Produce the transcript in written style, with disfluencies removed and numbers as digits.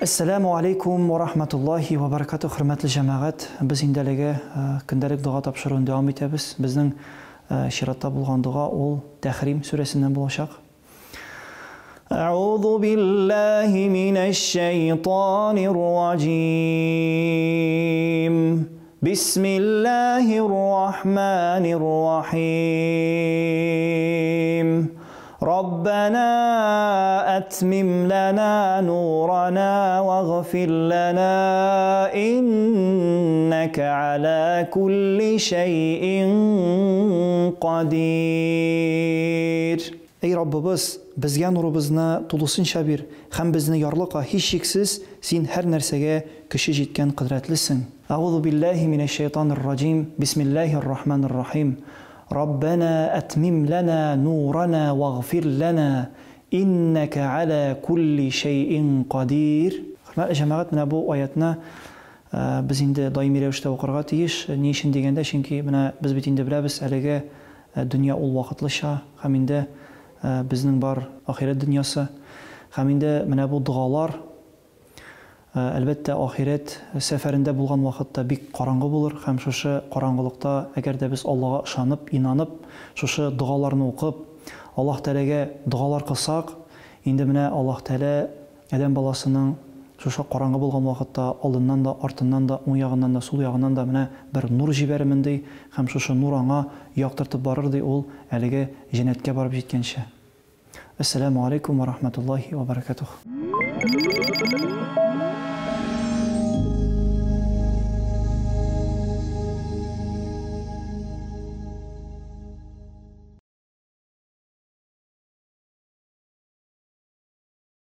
Әссәләмү алейкум ва рахматуллахи ва баракатух, хөрмәтле җәмәгать. Без инде әлеге көндәлек дога тапшыруын дәвам итәбез. Безнең чиратта булган дога ул Тәхрим сүрәсеннән булачак. Әгъузу биллаһи минәш шәйтанир раҗим. Бисмиллаһир рахманир рахим. Раббана атмим лана нурана вагфир лана иннәкә аля кулли шәйин кадир. Әй Раббыбыз, безгә нурыбызны тулысынча бир һәм безне ярлыка, һичшиксез, Син һәр нәрсәгә көче җиткән кодрәтлесең. Әгъузу биллаһи минәш шәйтанир раҗим, бисмиллаһир рахманир рахим. Раббәнә әтмим ләнә нурана вагфир ләнә, иннәкә галә кулли шәйин кадир. Хөрмәтле җәмәгать, менә бу аятны без инде даими рәвештә укырга тиеш. Ни өчен дигәндә, чөнки менә без бит инде беләбез, әлеге дөнья ул вакытлыча, һәм инде безнең бар ахирәт дөньясы. Һәм инде менә бу догалар, Әлбәттә, ахирәт сәфәрендә булган вакытта бик караңгы булыр һәм шушы караңгылыкта, әгәр дә без Аллага ышанып, инанып, шушы догаларны укып, Аллаһ Тәгаләгә догалар кылсак, инде менә Аллаһ Тәгалә адәм баласының шушы караңгы булган вакытта алдыннан да, артыннан да, уң ягыннан да, сул ягыннан да менә бер нур җибәрермен, ди, һәм шушы нур аңа яктыртып барыр, ди, ул әлеге җәннәткә барып җиткәнче. Әссәләмү алейкум вә рахматуллаһи вә бәрәкәтүһ.